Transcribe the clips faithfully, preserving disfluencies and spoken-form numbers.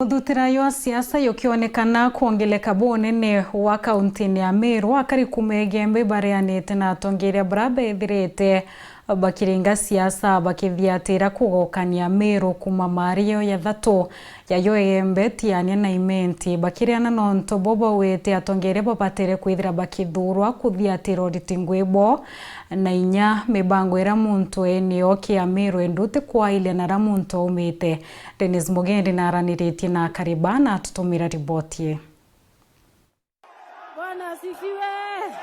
Uthutira jwa siasa jukionekana kwongeleka bunene wa kauntini ya Meru, akari kuuma Igembe ibareanite na atongeria baria bethirite bakiringa siasa bakithiatira kugokania Meru kuuma maari yo ya thatu ya yo Igembe, Tiania na Imenti, bakiriana nontu bo bauite atongeria babatire kwithira bakithurwa kuthiatira uriti ngui bo na inya mibango iria muntu eni oki ya Meru endu ti kwailia na aria muntu aumite. Dennis Mugendi naaraniritie na akari ba na atutumira riboti ii. Bwana asifiwe.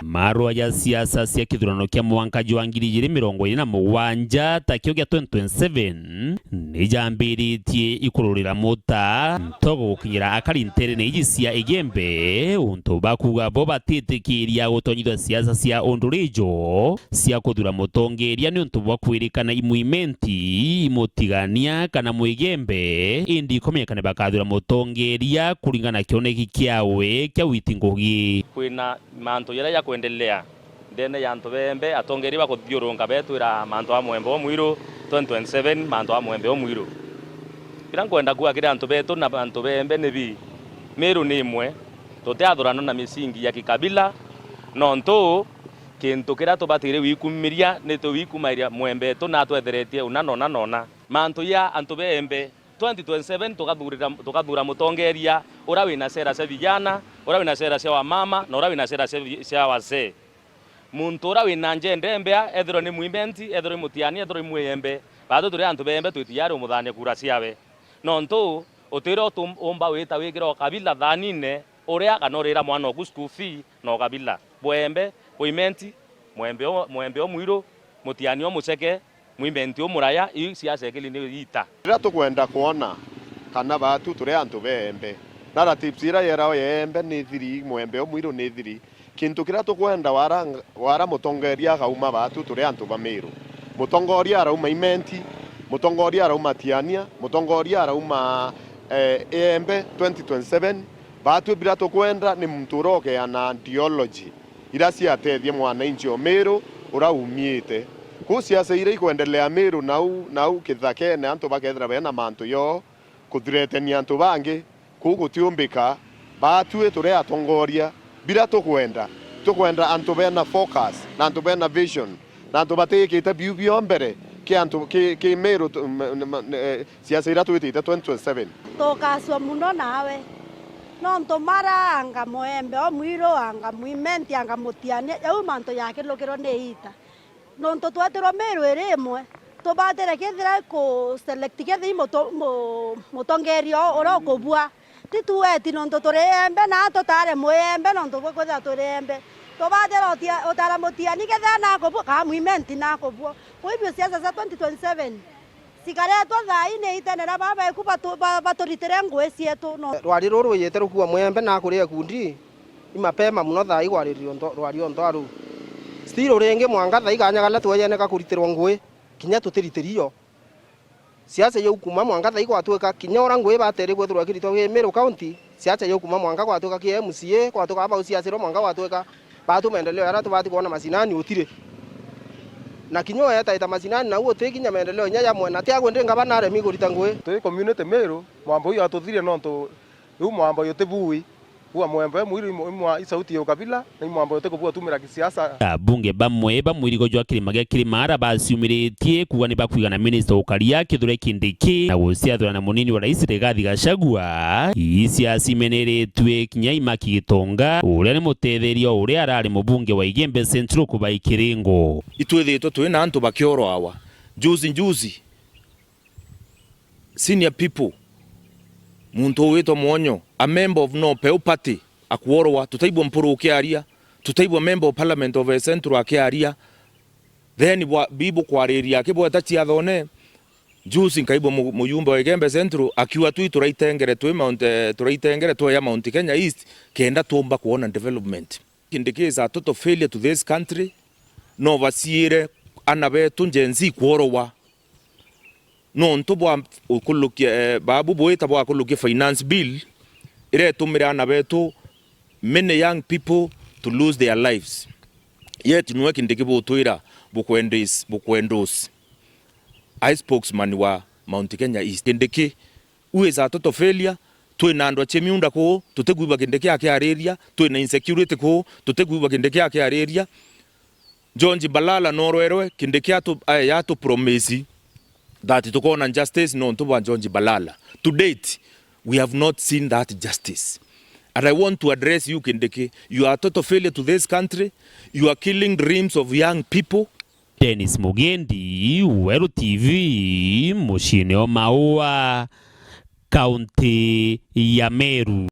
Marua ja siasa cia kithurano kia mwanka jwa ngiri ijiri mirongo iri na mugwanja, ta kio gia twenty twenty-seven, ni jambiritie ikururira muta ntogo gukinyira akari nterene iji cia Igembe, untu bakuuga bo batitikiria gutonyithua siasa cia unduri ijo cia kuthura mutongeria niuntu bwa kwirikana i Mwimenti, i Mutigania kana Mwigembe, indi ikomenyeka ni bakathura mutongeria kuringana na kioneki kiawe kia witi ngugi. Kwina mantu jaria jakwendelea ndene ya antu ba Igembe, atongeria bakuthiurunka betwira mantu a Mwembe Umwiru, twenty twenty-seven, mantu a Mwembe Umwiru. Kira nkwenda kuuga kiri antu betu na antu ba Igembe ni bi, Meru ni imwe, tutiathurana na misingi ya kikabila, nontu kintu kiria tubatire gwikumiria ni tugwikumairia Mwembe tu na twetheretie una nona nona. Mantu ja antu ba Igembe, twenty twenty-seven tukathurira, tukathura mutongeria uria wina sera cia vijana, uria wina sera cia wamama, na uria wina sera cia vi-, cia wazee. Muntu uria wina agenda imbea, ethirwe ni Mwimenti, ethirwe ni Mutiania, ethirwe ni Mwigembe, baatwi turi antu ba Igembe twitiari umuthania kura ciawe. Nontu utire utu-, umba wita wikira ukabila thanine uria kana urira mwana oku school fee na ukabila. Bwa Igembe, bwa Imenti, Mwembe o-, Mwembe Umwiru, Mutiania Umuceke, Mwimenti Umuraya, iu siasa ikili ni ita. Riria tukwenda kwona kana baatwi turi antu ba Igembe, narratives iria yeragwa ya Igembe ni thiri, Mwembe Umwiru ni thiri, kintu kiria tukwenda wara, wara mutongeria akauma baatwi turi antu ba Meru. Mutongoria arauma Imenti, mutongoria arauma Tiania, mutongoria arauma, eh, Igembe twenty twenty-seven, baatwi biria tukwenda ni muntu uria ukeana ideology iria ciatethia mwananchi o Meru uria umiite. Kuu siasa iria ikwendelea Meru nau, nau kithakene antu bakethira bena mantu yoo kuthiretenia antu bangi, kuu gutiumbika. Baatwi turi atongoria, biria tukwenda, tukwenda antu bena focus, na antu bena vision, na antu batikite biu bio mbere ki antu, ki, ki Meru tu-, m-, m-, m-, eh, siasa iria twitite twenty twenty-seven. Tukacua muno nawe, nontu mara anga Mwembe Umwiru, anga Mwimenti, anga Mutiania, jau mantu jakilukirwe ni ita. Nontu twetirwe Meru iri imwe, tubatire kethira ku select kethira i muto-, mu-, mutongeria uria ukubua. Ti tueti nontu turi Igembe na tutare Mwigembe nontu bwa kwithira turi Igembe. Tubatire utia-, utara Mutiani kethira nakubua, kana Mwimenti nakubua. Kwa hivyo siasa cia twenty twenty-seven, Cikaretwe thaa ii ni itene na baba beku batu-, ba-, baturitire ngui cietu, no. Rwari ruru rwijite rukuua Mwembe na kuria ikundi, i mapema muno thaa ii kwaririria unto-, rwari o ntwa ruu. Still ringi mwanka thaa ii kanya karia twejene ka kuritirwa ngui, kinya tutiritirwe. Siasa jau kuuma mwanka thaa ii gwatwika, kinya uria ngui batere kwithirwa ikiritwa ki Meru County, siasa jau kuuma mwanka gwatwika ki M C A, gwatwika bau siasa iria mwanka gwatwika, baatu maendeleo jaria tubati kwona macinani utiri. Na kinya uetaita macinani nau uti kinya maendeleo inya jamwe, na ti agwe ndi ngavana aremi kurita ngui. Twi community Meru, mwambo uyu atuthirie nontu riu mwambo uyu ti bui. Kuua Mwembe Umwiru imwa, imwa, i sauti ya ukabila, na i mwambo uti kubua tumira kisiasa. Abunge bamwe ba mwirigo jwa kirima gia Kirimara baciumiritie kuuga ni bakwigana minista ukaria Kithure Kindiki na guciathurana na munini wa rais Rigathi Gachagua. Ii siasa imeneretue kinya Imaki Gitonga, uria ni mutetheria uria arari mubunge wa Igembe Central kubai kiringo. Itwithitwe twi na antu bakioroawa. Juzi juzi, senior people, muntu ugwitwa Mwonyo, a member of No Peu Party, akuorwa, tutaigua Mpuru ukiaria, tutaigua member of parliament of Central akiaria, then bwa-, bibu kwariria akibweta ciathone, juzi nkaigua mu-, mujumbe wa Igembe Central akiuga twi turaitengere twi Mount, eh, turaitengere tweya Mount Kenya East, kenda tuumba kwona development. Kindiki is a total failure to this country. No baciire ana betu Gen Z kworowa. Nontu bwa ukulukia, eh, babu bwita bwa kulukia finance bill, iretumire ana betu, many young people to lose their lives. Yet nwe Kindiki butwira bukwendis-, bukwendus. I spokesman wa Mount Kenya East. Kindiki, who is a total failure, Twina andu a Chemiunda kuu, tutikwigua Kindiki akiariria. Twina insecurity kuu, tutikwigua Kindiki akiariria. George Balala norwerwe, Kindiki atu-, aya yatu promise that tukoona justice nontu bwa George Balala. To date, we have not seen that justice. And I want to address you, Kindiki. You are a total failure to this country. You are killing dreams of young people. Dennis Mugendi, Weru T V, muciine o Maua, kaunti ya Meru.